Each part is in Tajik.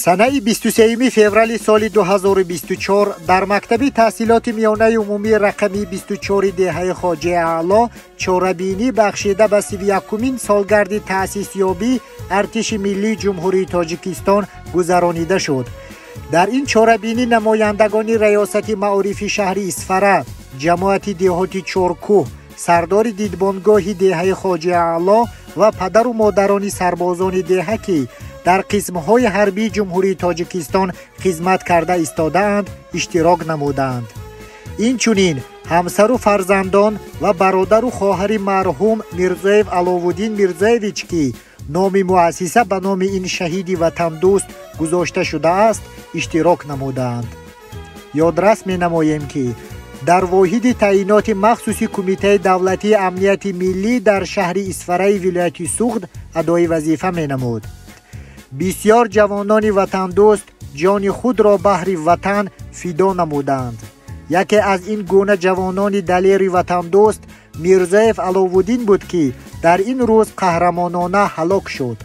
Санаи 23 феврали соли 2024 дар мактаби таҳсилоти миёнаи умумии рақами 24 деҳаи Хоҷаи Аъло чорабинӣ бахшида ба 31-умин солгарди таъсисёбии Артиши миллии Ҷумҳурии Тоҷикистон гузаронида шуд. Дар ин чорабинӣ намояндагони раёсати маорифи шаҳри Исфара, ҷамоати деҳоти Чоркӯҳ, сардори дидбонгоҳи деҳаи Хоҷаи Аъло ва падару модарони сарбозони деҳа, ки дар қисмҳои ҳарбии Ҷумҳурии Тоҷикистон хизмат карда истодаанд, иштирок намуданд. Инчунин ҳамсару фарзандон ва бародару хоҳари марҳум Мирзоев Аловуддин Мирзоевич, ки номи муассиса ба номи ин шаҳиди ватандӯст гузошта шудааст, иштирок намуданд. Ёдрас менамоем, ки дар воҳиди таъиноти махсуси Кумитаи давлатии амнияти миллӣ дар шаҳри Исфараи вилояти Суғд адои вазифа менамуд. Бисёр ҷавонони ватандӯст ҷони худро баҳри ватан фидо намуданд. Яке аз ин гуна ҷавонони далери ватандӯст Мирзоев Аловуддин буд, ки дар ин рӯз қаҳрамонона ҳалок шуд.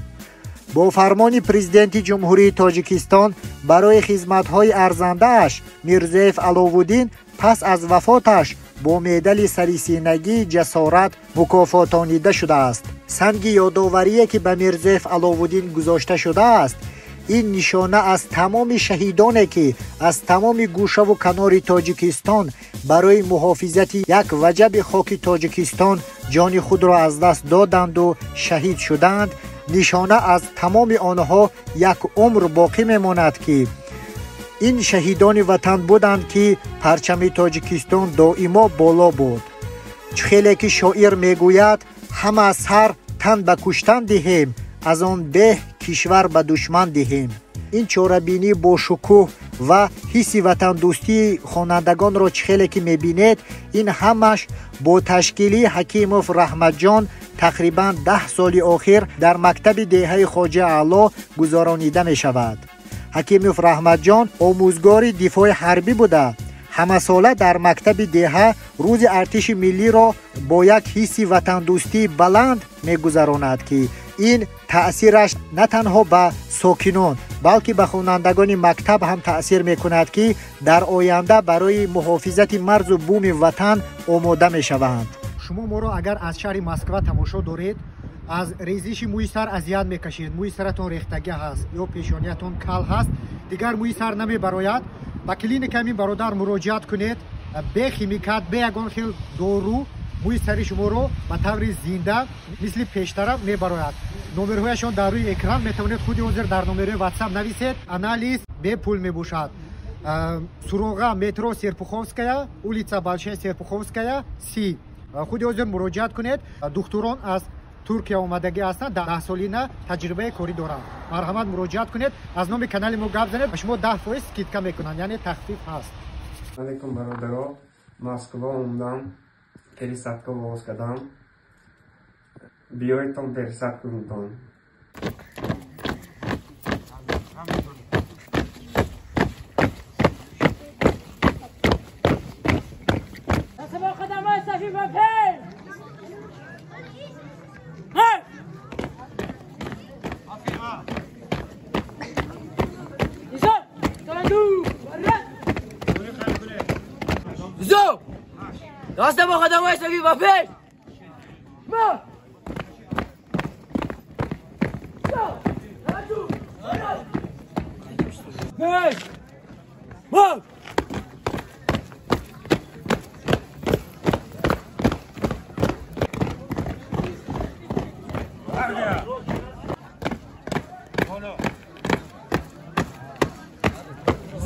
Бо фармони Президенти Ҷумҳурии Тоҷикистон барои хизматҳои арзандааш Мирзоев Аловуддин пас аз вафоташ бо медали сарисинагии ҷасорат мукофотонида шудааст. Санги ёдоварие, ки ба Мирзоев Аловуддин гузошта шудааст, ин нишона аз тамоми шаҳидоне, ки аз тамоми гӯшаву канори Тоҷикистон барои муҳофизати як ваҷаби хоки Тоҷикистон ҷони худро аз даст доданду шаҳид шуданд, нишона аз тамоми онҳо як умр боқӣ мемонад, ки ин шаҳидони ватан буданд, ки парчами Тоҷикистон доимо боло буд. Чӣ хеле ки шоир мегӯяд: ҳама сар тан ба куштан диҳем, аз он беҳ кишвар ба душман диҳем. Ин чорабинӣ бо шукӯҳ ва ҳисси ватандӯстии хонандагонро чӣ хеле ки мебинед, ин ҳамаш бо ташкили Ҳакимов Раҳматҷон тақрибан 10 соли охир дар мактаби деҳаи Хоҷаи Аъло гузаронида мешавад. Ҳакимов Раҳматҷон омӯзгори дифои ҳарбӣ буда, ҳамасола дар мактаби деҳа рӯзи артиши миллиро бо як ҳисси ватандӯстии баланд мегузаронад, ки ин таъсираш на танҳо ба сокинон, балки ба хонандагони мактаб ҳам таъсир мекунад, ки дар оянда барои муҳофизати марзу буми ватан омода мешаванд. Шумо моро агар аз шаҳри Москва тамошо доред, аз резиши мӯи сар азият мекашед, мӯи саратон рехтагӣ ҳаст ё пешониятон кал ҳаст, дигар мӯи сар намебарояд, ба клиникаи ин бародар муроҷиат кунед. Бе химикат, бе ягон хел дору мӯи сари шуморо ба таври зинда мисли пештара мебарояд. Номерҳояшон дар рӯи экран, метавонед худи ҳозир дар номерҳои WhatsApp нависед. Анализ бепул мебошад. Суроға: метро Серпуховская, улица Большая Серпуховская, 30. Худи ҳозир муроҷиат кунед. Духтурон аз Туркия омадагӣ ҳастанд, 10 солина таҷрибаи корӣ доранд. Марҳамат, муроҷиат кунед, аз номи канали мо гап занед, ба шумо 10% скидка мекунанд, яъне тахфиф ҳаст. Алейкум, бародаро! Москва омдам, пересадка оғоз кардам. Биёедтон, пересадка кунедон. قدمای سفید و پی هی ایزو ترندو ایزو راست با قدمای سفید و پیش ما پیش ما.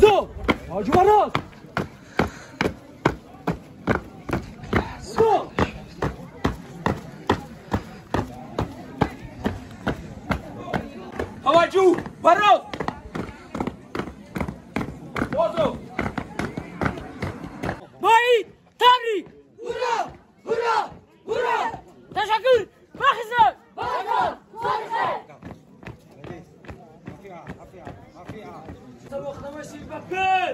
زو هجوم الراس زو هواجو براس بازو باید تبریک هورا هورا هورا تشکر بخزر بخزر. سلام رفیقا، سلام.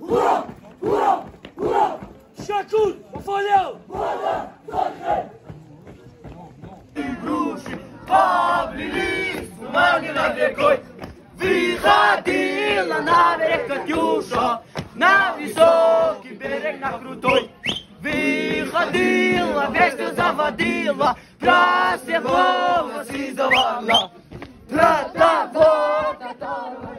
Hurra! Hurra! Hurra! Shakul! Wafaleo! Высокий берег на крутой. Выходила, песню заводила, про всех волосы завала. Про того, которого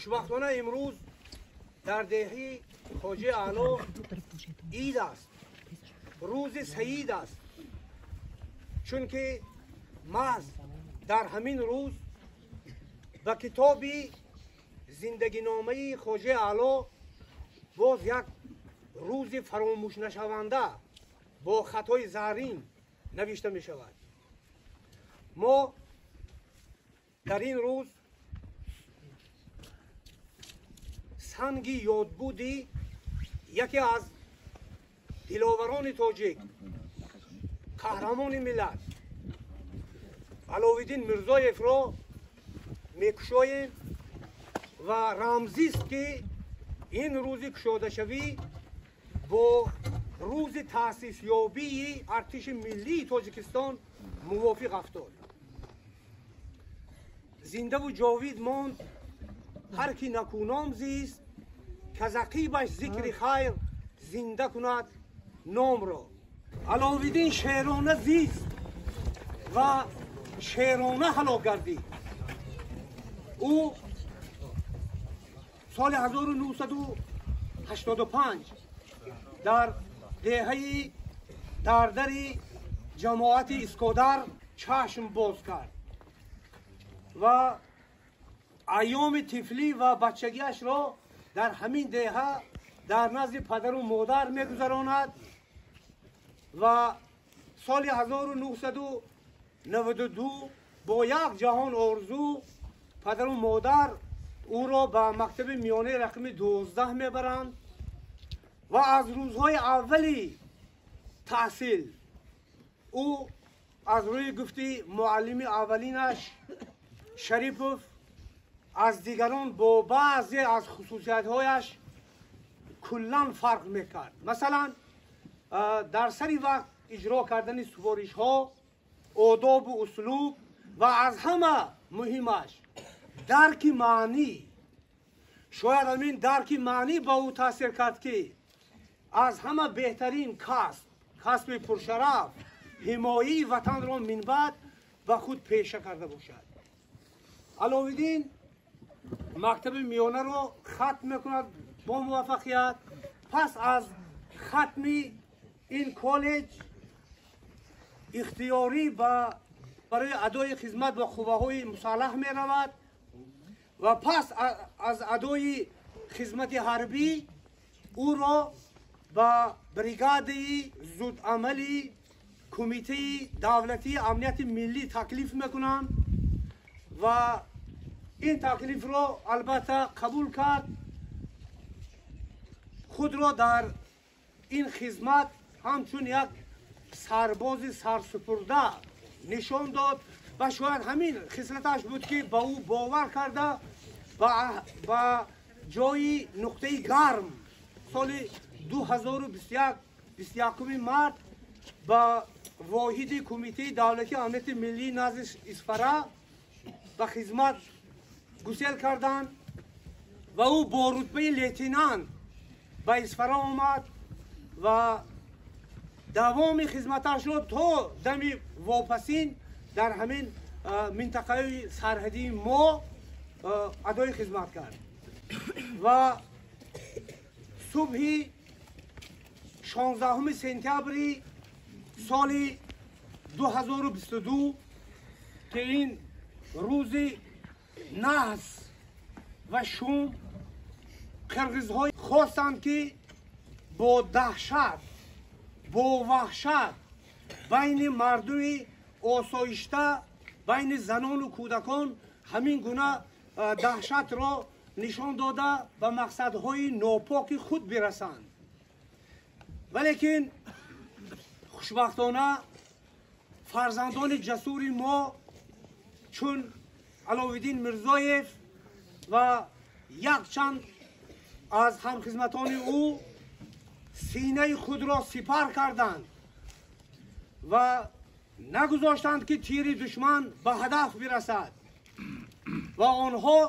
Хушбахтона имрӯз дар деҳи Хоҷаи Аъло ид аст, рӯзи саид аст, чунки маҳз дар ҳамин рӯз Ба китоби зиндагиномаи Хоҷаи Аъло боз як рӯзи фаромӯшнашаванда бо хатҳои заррин навишта мешавад. Мо дар ин рӯз санги ёдбуди яке аз диловарони тоҷик, қаҳрамони миллат Аловиддин Мирзоевро мекушоем ва рамзист, ки ин рӯзи кушодашавӣ бо рӯзи таъсисёбии артиши миллии Тоҷикистон мувофиқ афтод. Зиндаву ҷовид монд ҳар ки накӯном зист, ки ақибаш зикри хайр зинда кунад номро. Аловиддин шерона зист ва шерона ҳалок гардид. Ӯ соли 1985 дар деҳаи Дардари ҷамоати Искодар чашм боз кард ва айёми тифлӣ ва бачагиашро дар ҳамин деҳа дар назди падару модар мегузаронад ва соли 1992 бо як ҷаҳон орзу падару модар ӯро ба мактаби миёнаи рақами 12 мебаранд ва аз рӯзҳои аввали таҳсил ӯ аз рӯи гуфти муаллими аввалинаш Шарипов аз дигарон бо баъзе аз хусусиятҳояш куллан фарқ мекард. Масалан, дар сари вақт иҷро кардани супоришҳо, одобу услуб ва аз ҳама муҳимаш дарки маънӣ. Шояд ҳамин дарки маънӣ ба ӯ таъсир кард, ки аз ҳама беҳтарин касб, касби пуршараф, ҳимояи ватанро минбаъд ба худ пеша карда бошад. Аловиддин мактаби миёнаро хатм мекунад бо муваффақият. Пас аз хатми ин коллеҷ ихтиёрӣ барои адои хизмат ба қувваҳои мусаллаҳ меравад ва пас аз адои хизмати ҳарбӣ ӯро ба бригадаи зудамали Кумитаи давлатии амнияти миллӣ таклиф мекунанд ва ин таклифро албатта қабул кард. Худро дар ин хизмат ҳамчун як сарбози сарсупурда нишон дод ва шояд ҳамин хислаташ буд, ки ба ӯ бовар карда ба ҷои нуқтаи гарм соли 2021 21 март ба воҳиди Кумитаи давлатии амнияти миллӣ назди Исфара ба хизмат гусел карданд ва ӯ бо рутбаи лейтенант ба Исфара омад ва давоми хизматашро то дами вопасин дар ҳамин минтақаи сарҳадии мо адои хизмат кард ва субҳи 16 сентябри соли 2022, ки ин рӯзи наҳс ва шум, қирғизҳо хостанд, ки бо даҳшат, бо ваҳшат байни мардуми осоишта, байни занону кӯдакон ҳамин гуна даҳшатро нишон дода ба мақсадҳои нопоки худ бирасанд. Валекин хушбахтона фарзандони ҷасури мо чун Аловиддин Мирзоев ва якчанд аз ҳамхизматони ӯ синаи худро сипар карданд ва нагузоштанд, ки тири душман ба ҳадаф бирасад ва онҳо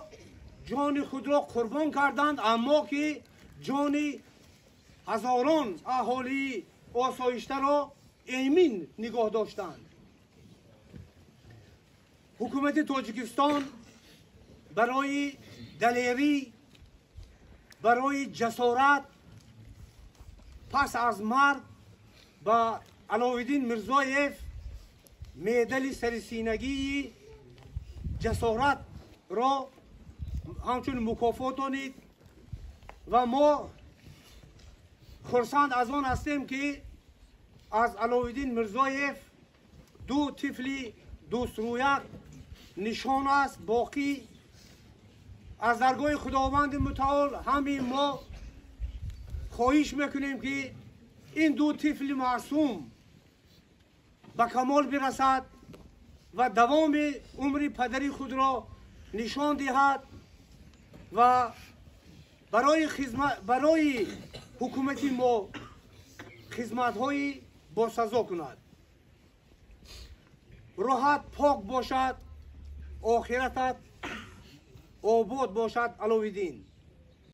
ҷони худро қурбон карданд, аммо ки ҷони ҳазорон аҳолии осоиштаро эмин нигоҳ доштанд. Ҳукумати Тоҷикистон барои далерӣ, барои ҷасорат пас аз марг ба Аловиддин Мирзоев медали сарисинагии ҷасорат ро ҳамчун мукофот донид ва мо хурсанд аз он ҳастем, ки аз Аловиддин Мирзоев ду тифли дӯстрӯяк нишон аст боқӣ. Аз даргоҳи Худованди Мутаол ҳамин мо хоҳиш мекунем, ки ин ду тифли маъсум ба камол бирасад ва давоми умри падари худро нишон диҳад ва барои ҳукумати мо хизматҳои босазо кунад. Роҳат пок бошад, охиратат обод бошад, Аловиддин.